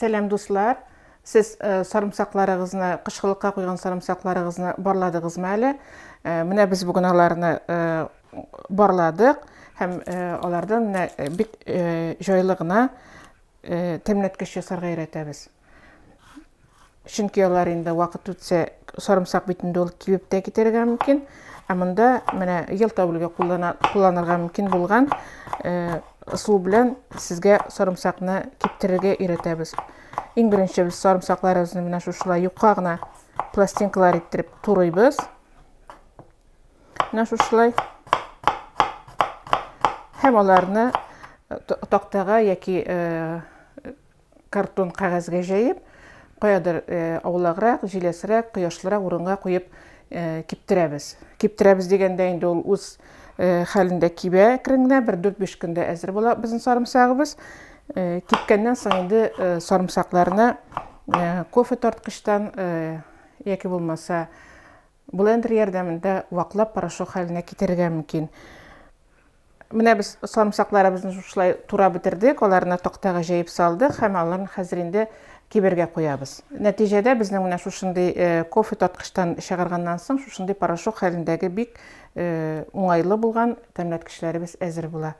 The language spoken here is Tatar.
Сәлам, дуслар! Сез э, сарымсакларыгызны, кышкылыкка куйган сарымсакларыгызны барладыгызмы әле? Э, менә без бүген аларны э, барладык һәм алардан менә бик җайлы гына тәмләткеч ясарга өйрәтәбез. Чөнки алар инде вакыт үтсә, сарымсак бит инде ул кибеп тә китәргә мөмкин. Ә монда менә ел тәүлеге куллана, кулланырга мөмкин булган э, ысул белән сезгә сарымсакны киптерергә өйрәтәбез. Иң беренче без сарымсакларыбызны менә шушылай юка гына пластинкалар иттереп турыйбыз. Менә шушылай. Һәм аларны э, тактага яки э, картон кәгазьгә җәеп, каядыр аулаграк, җиләсрәк, кояшлырак урынга куеп киптерәбез. Киптерәбез дигәндә инде ул үз хәлендә кибә әкрен генә, бер 4-5 көндә әзер була безнең сарымсагыбыз. Кипкәннән соң инде сарымсакларны кофе тарткычтан яки булмаса блендер ярдәмендә ваклап порошок хәленә китерергә мөмкин. Менә без сарымсакларыбызны шушылай турап бетердек, аларны тактага җәеп салдык һәм аларны хәзер инде кибергә куябыз. Нәтиҗәдә безнең менә шушындый э, кофе таткычтан чыгарганнан соң шушындый порошок хәлендәге бик э, уңайлы булган тәмләткечләребез әзер була.